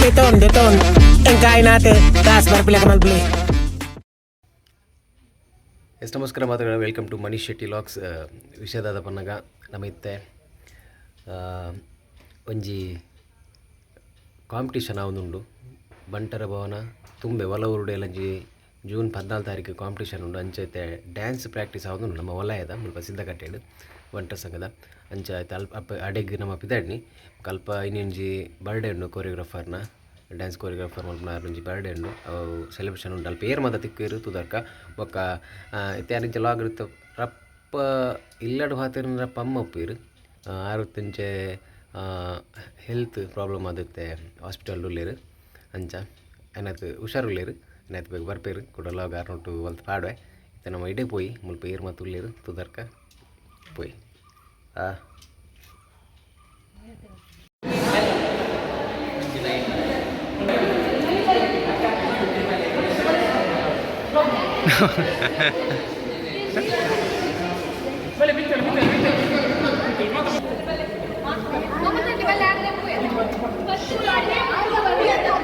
ದೆತೋನ್ ದೆತೋನ್ ಎಂಕಾಯ್ನಾತೆ ಕಾಸ್ ಬರ್ಪಿಲಕ ಮಲ್ಪಲಿ. ಎಸ್, ನಮಸ್ಕಾರ ಮಾತುಗಳ. Welcome to Manish Shetty vlogs. ವಿಷಯದಾದ ಪನ್ನಗ ನಮ್ಮ ಇತ್ತೆ ಒಂಜಿ ಕಾಂಪಿಟಿಷನ್ ಆವೊಂದುಂಡು ಬಂಟರ ಭವನ ತುಂಬೆ ಒಲವೂರುಡು ಎಲ್ಲಂಜಿ ಜೂನ್ 14 ತಾರೀಕು ಕಾಂಪಿಟಿಷನ್ ಉಂಡು. ಅಂಚ ಇತ್ತೆ ಡ್ಯಾನ್ಸ್ ಪ್ರಾಕ್ಟೀಸ್ ಆವೊಂದುಂಡು ನಮ್ಮ ವಲಯದ ಮುಲ್ಪ ಸಿದ್ದಕಟ್ಟೆಡ್ ಬಂಟರ ಸಂಘದ. ಅಂಚ ಇತ್ತೆ ಅಲ್ಪ ಅಪ್ಪ ಅಡೆಗ್ ನಮ್ಮ ಪಿದಾಡ್ನಿ ಕಲ್ಪ ಇನ್ನೊಂಜಿ ಬರ್ಡೇ ಉಂಡು. ಕೊರಿಯೋಗ್ರಾಫರ್ನ, ಡ್ಯಾನ್ಸ್ ಕೊರಿಯೋಗ್ರಾಫರ್ ಮಲ್ಪುನ ಒಂಜಿ ಬರ್ಡೇ ಉಂಡು, ಅವು ಸೆಲೆಬ್ರೇಷನ್ ಉಂಡು. ಅಲ್ಪ ಏರ್ ಮಾತ ತಿಕ್ಕುವೆರ್ ತೂದರ್ಕ. ಬೊಕ್ಕ ಇತ್ತೆ ಆರಿಂಚ ಲಾಗ್ ಇತ್ತ ರಪ್ಪ ಇಲ್ಲಡ್ ಪಾತೆರ್ನ ರಪ್ಪ ಅಮ್ಮ ಉಪ್ಪುವೆರ್. ಆರುತ್ತಂಚೆ ಹೆಲ್ತ್ ಪ್ರಾಬ್ಲಮ್ ಆದಿತ್ತೆ, ಹಾಸ್ಪಿಟಲ್ ಉಲ್ಲೆರ್. ಅಂಚ ಏನಾಯ್ತು, ಹುಷಾರುಲ್ಲೆರ್. ಏನಾಯ್ತು, ಬೇಗ ಬರ್ಪೇರು ಕುಡ ಲಾಗ್ ಆರ್ನೊಟ್ಟು ಒಲ್ತ್ ಪಾಡ್ವೆ. ಇತ್ತೆ ನಮ್ಮ ಇಡೆ ಪೋಯಿ, ಮುಲ್ಪ ಏರ್ ಮಾತ ಉಲ್ಲೆರ್ ತೂದರ್ಕ ಪೋಯಿ. ಆ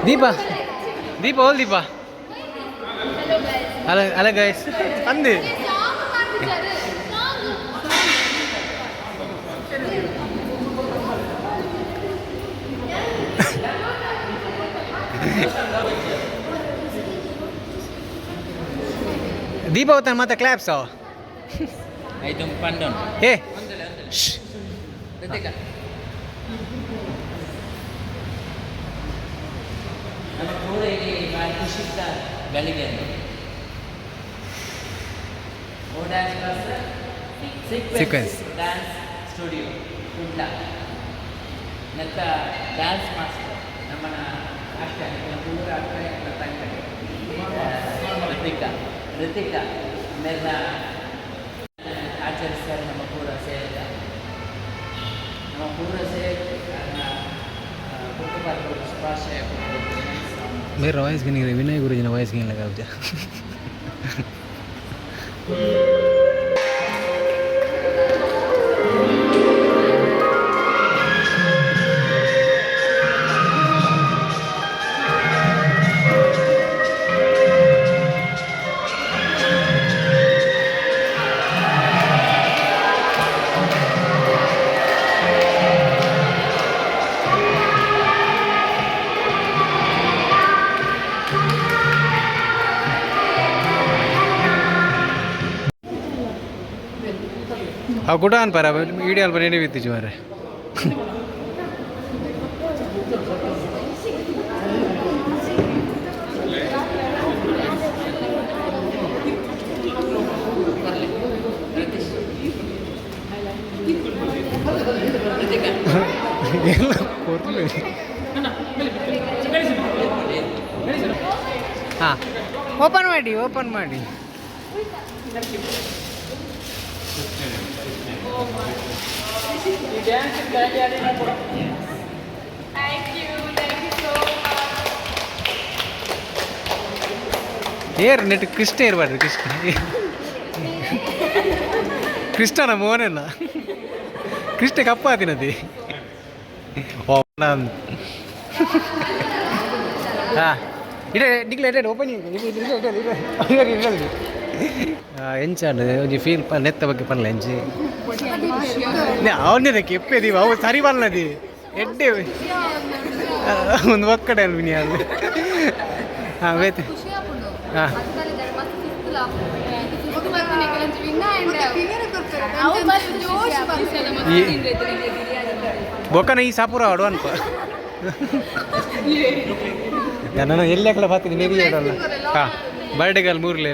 ದೀಪ, ದೀಪ ಓಲ್ ದೀಪ. ಹಲೋ ಹಲೋ ಗೈಸ್ ಅಂದು. ದೀಪ ಅವತ್ತಾನ ಮತ್ತೆ ಕ್ಲಾಪ್ಸ್. ಐದು ಪಂಡೊನ್. ಏ. ಋತಿಕ, ನಮ್ಮ ಪೂರ ಇಲ್ಲಿ ಭಾರಿ ಖುಷಿತ ಬೆಳಿಗ್ಗೆ ಓ dance class. Sequence. Dance studio Kudla ನೆತ್ತ ಡ್ಯಾನ್ಸ್ ಮಾಸ್ಟರ್ ನಮ್ಮನ ಅಕ್ಕ, ನಿನ್ನ ಪೂರ ಅಕ್ಕ, ಎಂಕ್ಲ ತಂಕಡೆ ಋತಿಕಾ. ಋತಿಕಾ ಮೇರ್ನ ಆಚರಿಸ್ತಾರೆ. ನಮ್ಮ ಪೂರ ಸೇರಿದ, ನಮ್ಮ ಪೂರ ಸೇರಿ ಕುಟುಂಬ ಶುಭಾಶಯ ಕೊಟ್ಟು. ಮೇರ ವಾಯ್ಸ್ ಗಿನಿ, ವಿನಯ್ ಗುರುಜಿನ ವಾಯ್ಸ್ ಗಿನಿ ಲಗಾವ್ಜ. ಅವು ಕೂಡ ಅನ್ಪಾರ ವಿಡಿಯೋ ಅಲ್ಪ ನೆನೆ ಬಿತ್ತಿಜು ಮಾರೆ. ರತೀಶ್, ಎಲ್ಲ ಕೊರ್ಲು. ಹಾಂ, ಓಪನ್ ಮಾಡಿ, ಓಪನ್ ಮಾಡಿ. Thank you, thank you so much. ಏರ್ ನೆಟ್ ಕೃಷ್ಣ ಇರಬಾರ್ದು. ಕೃಷ್ಣ, ಕೃಷ್ಣನ ಮೋನೆಲ್ಲ ಕೃಷ್ಣ ಕಪ್ಪಾತಿನದಿ. ಓ ಹಾಂ, ಇಡೆ ನಿಕ್ಲೆ ಇಡೆ ಓಪನ್ ಎಂಚಾಂಡ್ ಒಂಜಿ ಫೀಲ್ ನೆತ್ತ ಬಗ್ಗೆ ಪನ್ಲ ಎಂಚಿ ಅವನೇ ಕೆಪ್ಪೆ ದೀವ ಅವು ಸರಿ ಪನ್ನದಿ ಎಡ್ಡೆ ಒಂದು ಒಕ್ಕಡೆ ಅಲ್ವಿನಿ ಅದು. ಹಾಂ, ಬೇತೆ. ಖುಷಿ ಆಪುಂಡು. ಹಾ. ಅತ್ತಲೆ ಮಸ್ತ್ ಸುತ್ತಲ ಫಿಫ್ತ್ ಬರ್ಪಿನ ಕೆಲಂಜಿ ವಿನ್ ಆಂಡ್ ಅವು ಮಸ್ತ್ ಜೋಶ್. ಬೊಕ್ಕನ ಈ ಸಾಪುರ ಆಡು ಅನ್ಪ. ನಾನು ಎಲ್ಲಿ ಹಾಕಲ ಬಾತೀನಿ ನೆರಿ ಆಡಲ್ಲ. ಹಾಂ, ಬರ್ಡೇಗಲ್ ಮೂರ್ಲೆ.